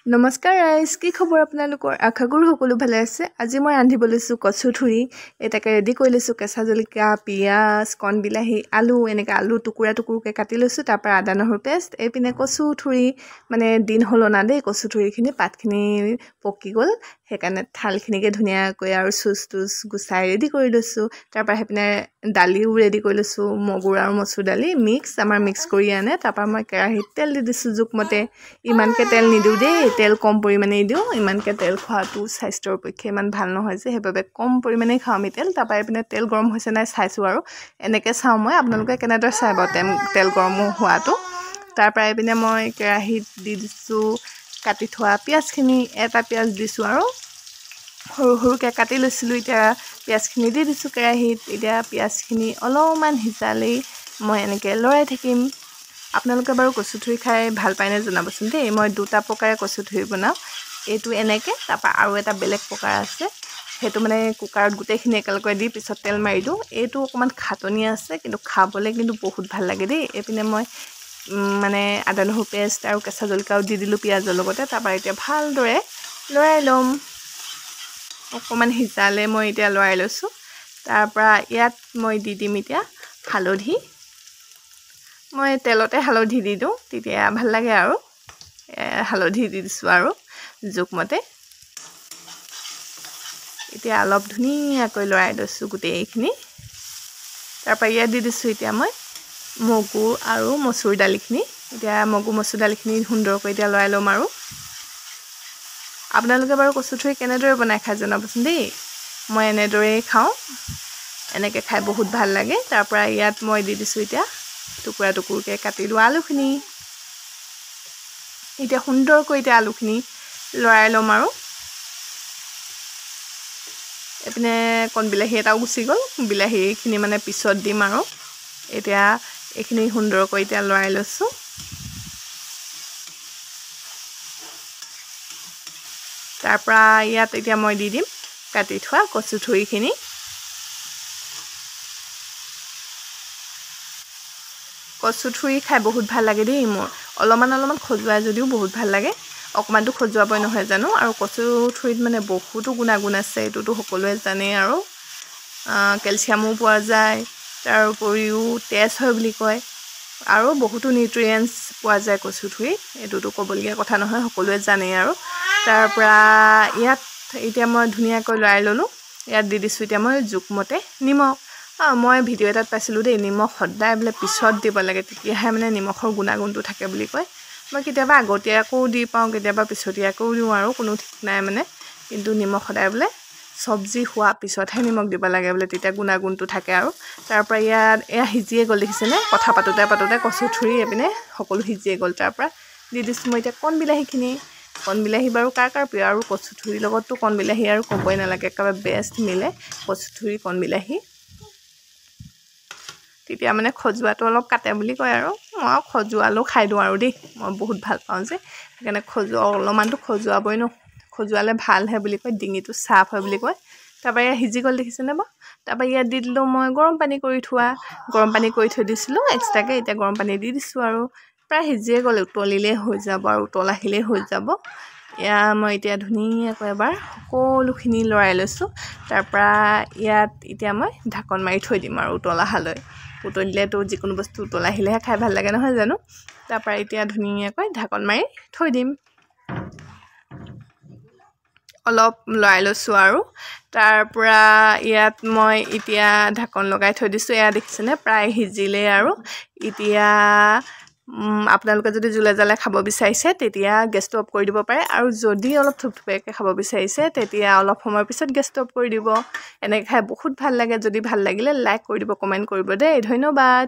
নমস্কাৰ ৰাইজ, কি খবৰ আপোনালোকৰ? আশা কৰোঁ সকলো ভালে আছে। আজি মই ৰান্ধিব লৈছোঁ কচু ঠুৰি। এটাকে ৰেডি কৰি লৈছোঁ। কেঁচা জলকীয়া, পিঁয়াজ, কণ বিলাহী, আলু, এনেকৈ আলু টুকুৰা টুকুৰকৈ কাটি লৈছোঁ। তাৰপৰা আদা নহৰু পেষ্ট। এইপিনে কচু ঠুৰি, মানে দিন হ'ল অনা দেই কচু ঠুৰিখিনি, পাতখিনি পকি গ'ল, সেইকাৰণে থালখিনিকে ধুনীয়াকৈ আৰু চুচ তুচ গুচাই ৰেডি কৰি লৈছোঁ। তাৰপৰা সেইপিনে দালিও ৰেডি কৰি লৈছোঁ, মগুৰ আৰু মচুৰ দালি মিক্স, আমাৰ মিক্স কৰি আনে। তাৰপৰা মই কেৰাহীত তেল দি দিছোঁ জোখমতে। ইমানকৈ তেল নিদিওঁ দেই, তেল কম পৰিমাণেই দিওঁ। ইমানকৈ তেল খোৱাটো স্বাস্থ্যৰ পক্ষে ইমান ভাল নহয় যে, সেইবাবে কম পৰিমাণেই খাওঁ আমি তেল। তাৰপৰা এইপিনে তেল গৰম হৈছে নাই চাইছোঁ আৰু এনেকৈ চাওঁ মই, আপোনালোকে কেনেদৰে চাই বাৰু তেল গৰম হোৱাটো। তাৰপৰা এইপিনে মই কেৰাহীত দি দিছোঁ কাটি থোৱা পিঁয়াজখিনি। এটা পিঁয়াজ দিছোঁ আৰু সৰু সৰুকৈ কাটি লৈছিলোঁ। এতিয়া পিঁয়াজখিনি দি দিছোঁ কেৰাহীত। এতিয়া পিঁয়াজখিনি অলপমান সিজালেই মই এনেকৈ লৰাই থাকিম। আপোনালোকে বাৰু কচু ঠুৰি খাই ভাল পায়নে জনাবচোন দেই। মই দুটা প্ৰকাৰে কচু ঠুৰি বনাওঁ, এইটো এনেকৈ, তাৰপৰা আৰু এটা বেলেগ প্ৰকাৰ আছে, সেইটো মানে কুকাৰত গোটেইখিনি একেলগে দি পিছত তেল মাৰি দিওঁ। এইটো অকণমান খাটনি আছে, কিন্তু খাবলৈ কিন্তু বহুত ভাল লাগে দেই। এইপিনে মই মানে আদা নহৰু পেষ্ট আৰু কেঁচা জলকীয়াও দি দিলোঁ পিঁয়াজৰ লগতে। তাৰপৰা এতিয়া ভালদৰে লৰাই ল'ম। অকণমান সিজালে মই এতিয়া লৰাই লৈছোঁ। তাৰপৰা ইয়াত মই দি দিম এতিয়া হালধি। মই তেলতে হালধি দি দিওঁ, তেতিয়া ভাল লাগে আৰু। হালধি দি দিছোঁ আৰু জোখমতে। এতিয়া অলপ ধুনীয়াকৈ লৰাই লৈছোঁ গোটেইখিনি। তাৰপৰা ইয়াত দি দিছোঁ এতিয়া মই মগু আৰু মচুৰ দালিখিনি। এতিয়া মগু মচুৰ দালিখিনি সুন্দৰকৈ এতিয়া লৰাই ল'ম আৰু। আপোনালোকে বাৰু কচু ঠুৰি কেনেদৰে বনাই খাই জনাবচোন দেই। মই এনেদৰেই খাওঁ, এনেকৈ খাই বহুত ভাল লাগে। তাৰপৰা ইয়াত মই দি দিছোঁ এতিয়া টুকুৰা টুকুৰকৈ কাটি লোৱা আলুখিনি। এতিয়া সুন্দৰকৈ এতিয়া আলুখিনি লৰাই ল'ম আৰু। এইপিনে কণ বিলাহী এটাও গুচি গ'ল, বিলাহীখিনি মানে পিছত দিম আৰু। এতিয়া এইখিনি সুন্দৰকৈ এতিয়া লৰাই লৈছোঁ। তাৰপৰা ইয়াত এতিয়া মই দি দিম কাটি থোৱা কচু ঠুৰিখিনি। কচু ঠুৰি খাই বহুত ভাল লাগে দেই মোৰ। অলপমান অলপমান খজুৱাই যদিও বহুত ভাল লাগে, অকণমানতো খজুৱাবই নহয় জানো। আৰু কচু ঠুৰিত মানে বহুতো গুণাগুণ আছে, এইটোতো সকলোৱে জানেই আৰু। কেলছিয়ামো পোৱা যায়, তাৰ উপৰিও তেজ হয় বুলি কয়, আৰু বহুতো নিউট্ৰিয়েণ্টছ পোৱা যায় কচু ঠুৰিত। এইটোতো ক'বলগীয়া কথা নহয়, সকলোৱে জানেই আৰু। তাৰপৰা ইয়াত এতিয়া মই ধুনীয়াকৈ লৰাই ল'লোঁ। ইয়াত দি দিছোঁ এতিয়া মই জোখমতে নিমখ। মই ভিডিঅ' এটাত পাইছিলোঁ দেই, নিমখ সদায় বোলে পিছত দিব লাগে, তেতিয়াহে মানে নিমখৰ গুণাগুণটো থাকে বুলি কয়। মই কেতিয়াবা আগতীয়াকৈও দি পাওঁ, কেতিয়াবা পিছতীয়াকৈও দিওঁ আৰু, কোনো ঠিক নাই মানে। কিন্তু নিমখ সদায় বোলে চব্জি হোৱা পিছতহে নিমখ দিব লাগে বোলে, তেতিয়া গুণাগুণটো থাকে আৰু। তাৰপৰা ইয়াত এয়া সিজিয়ে গ'ল দেখিছেনে, কথা পাতোঁতে পাতোঁতে কচু ঠুৰি এইপিনে সকলো সিজিয়ে গ'ল। তাৰপৰা দি দিছোঁ মই এতিয়া কণ বিলাহীখিনি। কণ বিলাহী বাৰু কাৰ কাৰ প্ৰিয়, আৰু কচু ঠুৰিৰ লগততো কণ বিলাহী আৰু ক'বই নালাগে, একেবাৰে বেষ্ট মিলে কচু ঠুৰি কণ বিলাহী। তেতিয়া মানে খজুৱাটো অলপ কাটে বুলি কয় আৰু। মই খজুৱালেও খাই দিওঁ আৰু দেই, মই বহুত ভাল পাওঁ যে, সেইকাৰণে খজুৱা অলপমানতো খজুৱাবই ন, খজুৱালে ভালহে বুলি কয়, ডিঙিটো চাফ হয় বুলি কয়। তাৰপৰা ইয়াত সিজি গ'ল দেখিছেনে বাৰু। তাৰপৰা ইয়াত দি দিলোঁ মই গৰম পানী কৰি থোৱা, গৰম পানী কৰি থৈ দিছিলোঁ এক্সট্ৰাকৈ। এতিয়া গৰম পানী দি দিছোঁ আৰু। প্ৰায় সিজিয়ে গ'ল, উতলিলেই হৈ যাব আৰু, উতল আহিলেই হৈ যাব। এয়া মই এতিয়া ধুনীয়াকৈ এবাৰ সকলোখিনি লৰাই লৈছোঁ। তাৰপৰা ইয়াত এতিয়া মই ঢাকন মাৰি থৈ দিম আৰু উতল অহালৈ। উতলিলেতো যিকোনো বস্তু উতল আহিলেহে খাই ভাল লাগে নহয় জানো। তাৰপৰা এতিয়া ধুনীয়াকৈ ঢাকন মাৰি থৈ দিম। অলপ লৰাই লৈছোঁ আৰু। তাৰপৰা ইয়াত মই এতিয়া ঢাকন লগাই থৈ দিছোঁ। এয়া দেখিছেনে প্ৰায় সিজিলেই আৰু। এতিয়া আপোনালোকে যদি জোলে জালে খাব বিচাৰিছে তেতিয়া গেছটো অফ কৰি দিব পাৰে, আৰু যদি অলপ থুপথুপীয়াকৈ খাব বিচাৰিছে তেতিয়া অলপ সময়ৰ পিছত গেছটো অফ কৰি দিব। এনেকৈ খাই বহুত ভাল লাগে। যদি ভাল লাগিলে লাইক কৰি দিব, কমেণ্ট কৰিব দেই। ধন্যবাদ।